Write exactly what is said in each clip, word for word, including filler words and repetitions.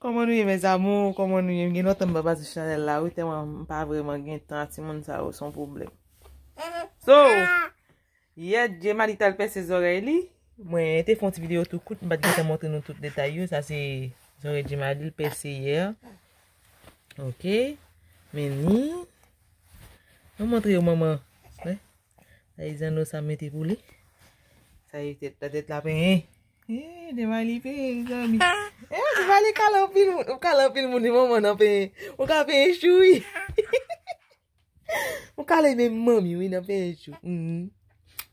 Kòman nou ye, mes amours? Kòman nou ye? M gen lontan m pa pase sou chanèl la, wi, tèlman m pa vrèman gen tan a timoun sa yo, se yon pwoblèm. So, yè, Djemali t al pèse zòrèy li. Mwen te fè yon ti videyo tou kout, m pa t gentan montre nou tout detay yo. Sa se zòrèy Djemali, l pèse yè. Ok. Men ni. Nou montre yo, manman. Wè. Sa e zanno sa mete pou li. Sa e tèt la, tèt la penyen. Eh, Djemali penyen, zanmi. Eh, Djemali kale anpil moun, ou kale anpil moun, manman nan penyen. Ou ka penyen chou, wi. Ou kale menm manmi, wi, nan penyen chou. Mhm.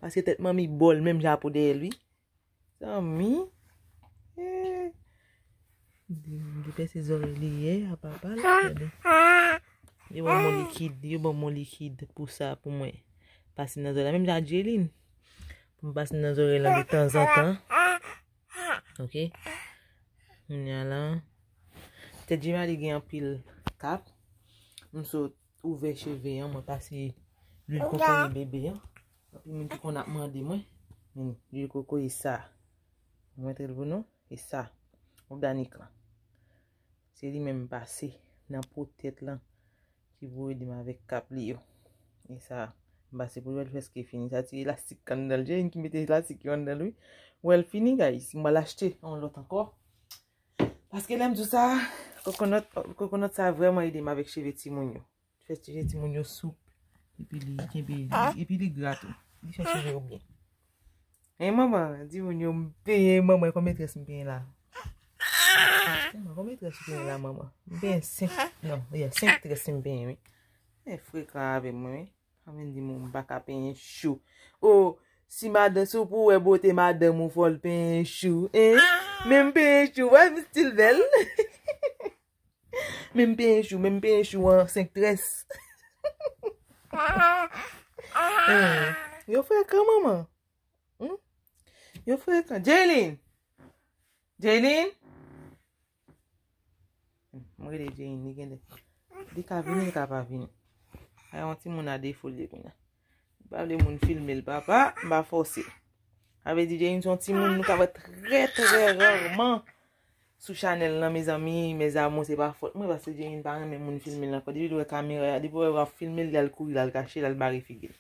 Paske tèt manmi bòl, menm jan a po dèyè l, wi. Zanmi. Eh. Li pèse zòrèy li yè a papa l. Gade. Yo ban m yon likid, yo ban m yon likid pou sa, pou mwen pase nan zòrèy la. Menm jan ak Djelin. Pou m pase nan zòrèy la de tanzantan. Ok. Kounye a la. Tèt Djemali gen anpil kap. M sot ouvè cheve an, mwen pase lwil kokoye bebe an. Anpil moun ki konn ap mande mwen. Men, lwil kokoye sa. Mwen montre l pou nou. E sa. Òganik lan. Se li menm m pase nan po tèt lan ki pou ede m avèk kap li yo. E sa, m pase pou l wè l prèske fini. Sa ti elastik k anndan l. Jane ki mete elastik yo anndan l, wi. Wè l fini, guys. M pral achte yon lòt ankò. Paske lè m di w sa, kokonòt, kokonòt sa vrèman ede m avèk cheve timoun yo. Fè cheve timoun yo soup. Epi li kenbe, epi li gra tou. Li fè cheve yo byen. Hein, manman, di moun yo m penyen, manman, konbyen très m penyen la? Manman, konbyen très ou penyen la, manman? M penyen senk, non, yeah, senk très m penyen, wi. E frekan avè mwen, wi. Anben di moun m pa ka penyen chou. Oh, si madanm, si w pou wè bote madanm ou, fò l penyen chou, hein? Men m penyen chou, wè m still bèl. Men m penyen chou, men m penyen chou an senk très. Hmm. Yo frekan, manman. Hmm? Yo frekan. Jaylin! Jaylin! Hmm, m rele Jaylin, li genlè. Li ka vini, li ka pa vini. Ay, yon timoun a defo l ye kounye a. M pa vle moun filme l, papa, m pa fòse. Sa vle di Jaylin se yon timoun nou ka wè trè, trè rarman sou chanèl lan, mezanmi, mes amours, se pa fòt mwen, paske Jaylin pa renmen moun filme l ankò. Depi l wè kamera a, depi l wè w ap filme l, li al kouri, l al kache, l al bare figi l.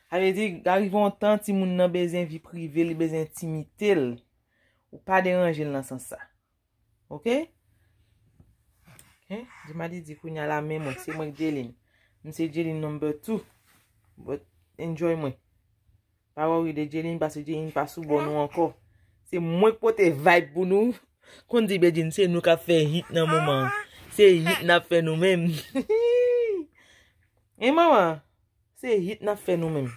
Sa vle di, arive yon tan, timoun nan bezwen vi prive, li bezwen entimite l. Ou pa deranje l nan sans sa. Ok? Ok? Djemali di kounye a la, men mwen, se mwen k Djelin. M se Djelin number two. But enjoy mwen. Pa worry de Djelin, paske Djelin pa sou bò nou ankò. Se mwen k pote vibe pou nou. Konn di Bedjine, se nou k ap fè hit nan moman an. Se hit n ap fè nou menm. Hein, manman? Se hit n ap fè nou menm.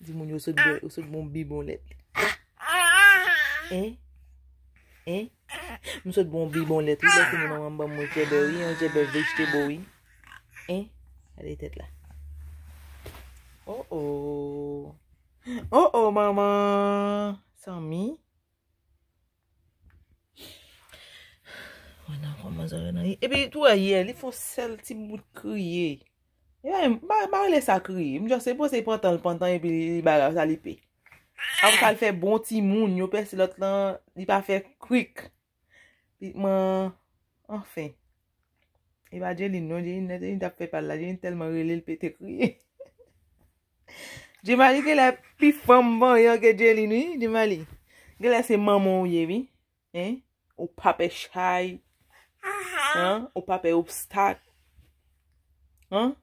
Di moun yo sot bwè, yo sot bon bibon lèt. Hein? Hein? M sot bon bibon lèt, wi, lè fini manman m ban m yon djèbè, wi, yon djèbè vegetable, wi. Hein? Gade tèt la. Oh, oh. Oh, oh, manman. Sanmi. Mwen nan kòman zòrèy nan ye. Epi tou wè yè, li fè yon sèl ti bout kriye. E pa, m pa, m pa rele sa kriye. M just se panse pantan l pantan epi li, li bagay sa li pe. Apre sa l fè bon timoun, yo pèse lòt lan, li pa fè krik. Li, mwen, anfen. E pa Djelin non, Djelin, lè Djelin t ap fè pa l la, Djelin tèlman rele l pete kriye. Djemali genlè pi fanm vanyan ke Djelin, wi, Djemali. Genlè se manman w ye, wi. Hein? Ou pa pè chay. Hein? Ou pa pè obstak. Hein?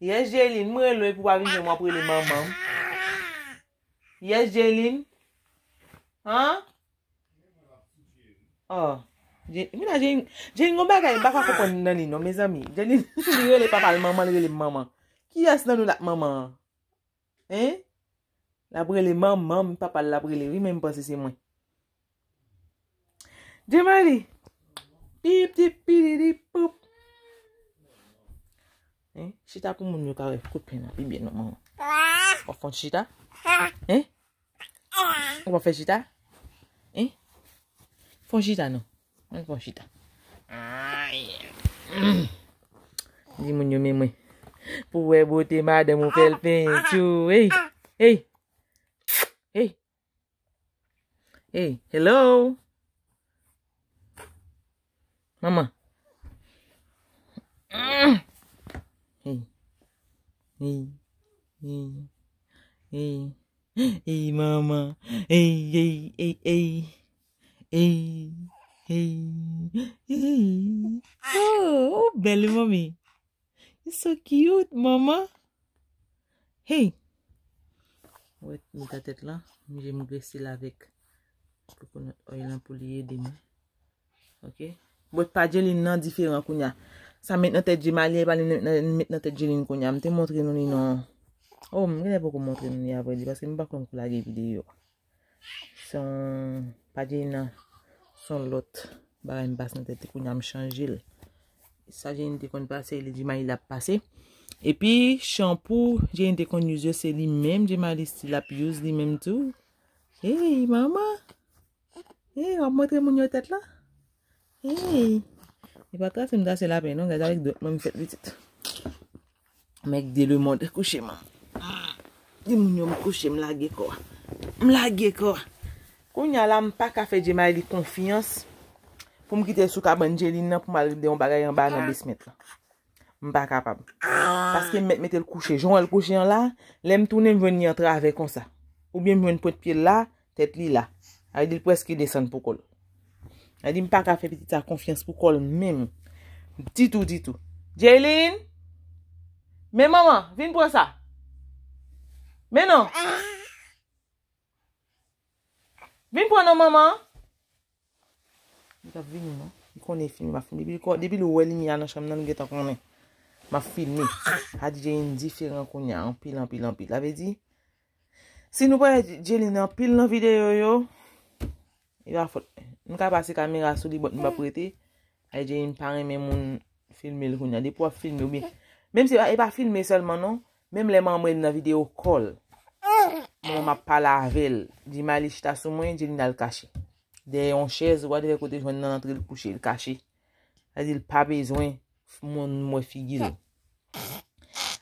Yes, Djelin, m rele w epi w pa vin jwenn mwen, w ap rele manman m. Yes, Djelin. Hein? Oh. Dje-, mi la Djelin, Djelin gon bagay, m pa ka konprann nan li non, mezanmi. Djelin, li rele papa l manman, li rele m manman. Kiyès nan nou l ap manman an? Hein? L ap rele manman m, papa l l ap rele, wi, men m panse se mwen. Djemali. Pip, tip, pididi, poup. Hein? Chita pou moun yo ka wè kout pen nan pi byen non, manman. W ap fè yon chita? Hein? Ou pa fè chita? Hein? Fè yon chita non. Ann fè yon chita. Di moun yo men mwen. Pou wè bote madanm ou fè l penyen tjou. Hey! Hey! Hey. Hey, hello. Manman. Mm. Hey. Hey. Hey. Hey. Hey, manman. Hey, hey, hey, hey. Hey. Hey. Hey. Oh, oh, bèl manmi. You're so cute, manman. Hey. Wè, m nan tèt la. M je m grese l avèk coconut oil lan pou li ede mwen. Ok. Bwèt pa Jeline nan diferan kounye a. Sa met nan tèt Jemali, e pa li met nan, met nan tèt Jeline kounye a. M te montre nou li non. Oh, m genlè poko montre nou li a vrè di, paske m pa konn kou lage videyo. Se yon, pa Jeline nan. Se yon lòt bagay m pase nan tèt li, kounye a m chanje l. Sa Jeline te konn pase, li Jemali l ap pase. Epi, shampoo Jeline te konn use yo, se li menm Jemali still ap use li menm tou. Hey, manman! Hey, w ap montre moun yo tèt la? Hey! E pa trase m trase lapen non, gade avèk dwèt mwen m fèt pitit. Mèg de le monde kouche m. Di moun yo m kouche, m lage kò a. M lage kò a. Kounye a la, m pa ka fè Jemali konfyans pou m kite l sou kabann Jeline nan pou m al de yon bagay anba nan basement lan. M pa kapab. Paske m mèt mete l kouche. Jan l kouche an la, lè m tounen m jwenn li antravè konsa. Oubyen m jwenn pwent pye l la, tèt li la. Sa vle di l prèske desann pou kò l. Sa vle di m pa ka fè pitit sa konfyans pou kò l menm. Ditou, ditou. Jeline! Men manman, vin pran sa. Men non. Vin pran non manman. Li t ap vini non. Li konnen filme, m ap filme. Depi li ko-, depi li wè limyè a nan chanm nan, li gentan konnen. M ap filme. Sa di Jeline diferan kounye a, anpil, anpil, anpil. Sa vle di, si nou pa wè Jeline anpil nan videyo yo, e pa fòt mwen. M ka pase kamera sou li, but m p ap rete. Sa vle di Jeline pa renmen moun filme l kounye a. Depi w ap filme, oubyen, menm si e pa, e pa filme sèlman non, menm lè m anmwe l nan videyo call, mwen m ap pale avè l. Jemali chita sou mwen, Jeline al kache dèyè yon chèz, whatever kote jwenn nan antre l kouche, l kache. Sa di l pa bezwen moun m wè figi l.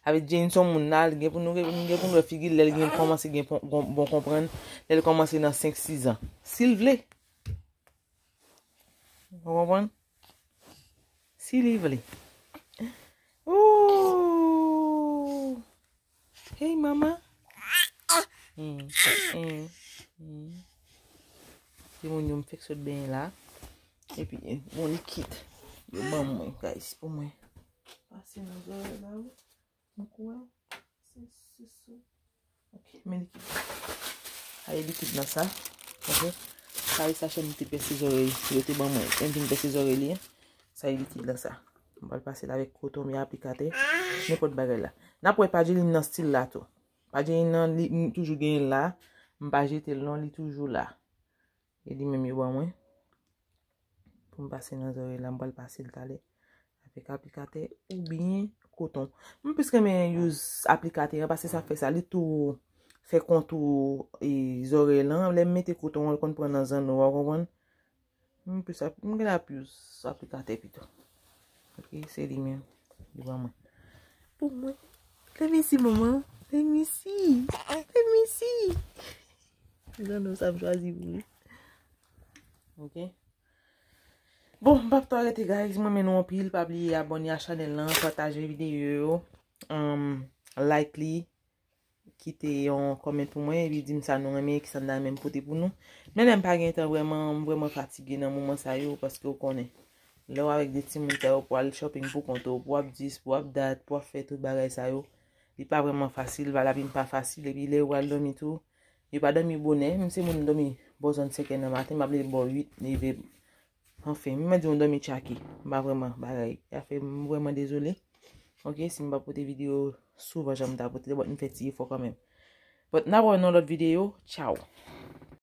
Avèk Jeline se yon moun la, l gen pou nou, gen pou nou wè figi l lè l gen kòmanse gen pon-, bon, bon konprann, lè l kòmanse nan senk, sis an. Si l vle. Ou konprann? Si li vle. Ooh! Hey, manman. Hmm, hmm, hmm. Timoun yo, m fèk sot benyen la. Epi, eh, bon likid. Yo ban mwen, guys, pou mwen. Pase nan zòrèy la, wi. M kwè. Se, se, se. Ok, men likid. Sa e likid nan sa. Ok. Sa e sachè m te pèse zòrèy. Yo te ban mwen. Lè m fin pèse zòrèy li, sa e likid nan sa. M pral pase l avèk koton, byen aplikatè. Nenpòt bagay la. N ap wè pa Jeline nan stil la tou. Pa Jeline nan, li, m toujou genyen l la. M pa jete l non, li toujou la. E li menm yo ban mwen. Pou m pase nan zòrèy la, m pral pase l talè. Avèk aplikatè oubyen koton. M plis renmen use aplikatè an, paske sa fè sa. Li tou fè kontou e zòrèy lan. Lè m mete koton an, l konn pran nan zanno a, w konprann? M plis ap-, m gen ap use aplikatè pito. Ok, se li menm. Li ban mwen. Pou mwen. Let me see, manman. Let me see. Let me see. Zanno sa m chwazi pou ou. Ok. Bon, m p ap twò rete, guys. M renmen nou anpil. Pa bliye abòne a chanèl lan, pataje videyo yo, um, like li, kite yon comment pou mwen, epi di m sa nou renmen, kisa n ta renmen m pote pou nou. Men lè m pa gen tan vrèman, m vrèman fatige nan moman sa yo, paske w konnen. Lè w avèk de timoun sa yo, pou al shopping pou kont ou, pou w ap dis, pou w ap dat, pou w ap fè tout bagay sa yo, li pa vrèman fasil, valab li pa fasil, epi lè yo al dòmi tou, yo pa dòmi bonè, m se moun dòmi bò zòn senk è nan maten, m ap leve bò uit, neve. Anfen, m di w dòmi tchake. M pa vrèman bagay. Sa fè m vrèman dezole. Ok, si m pa pote videyo souvan jan m ta pote, but m fè ti efò kanmenm. But n ap wè nan lòt videyo. Tchaw.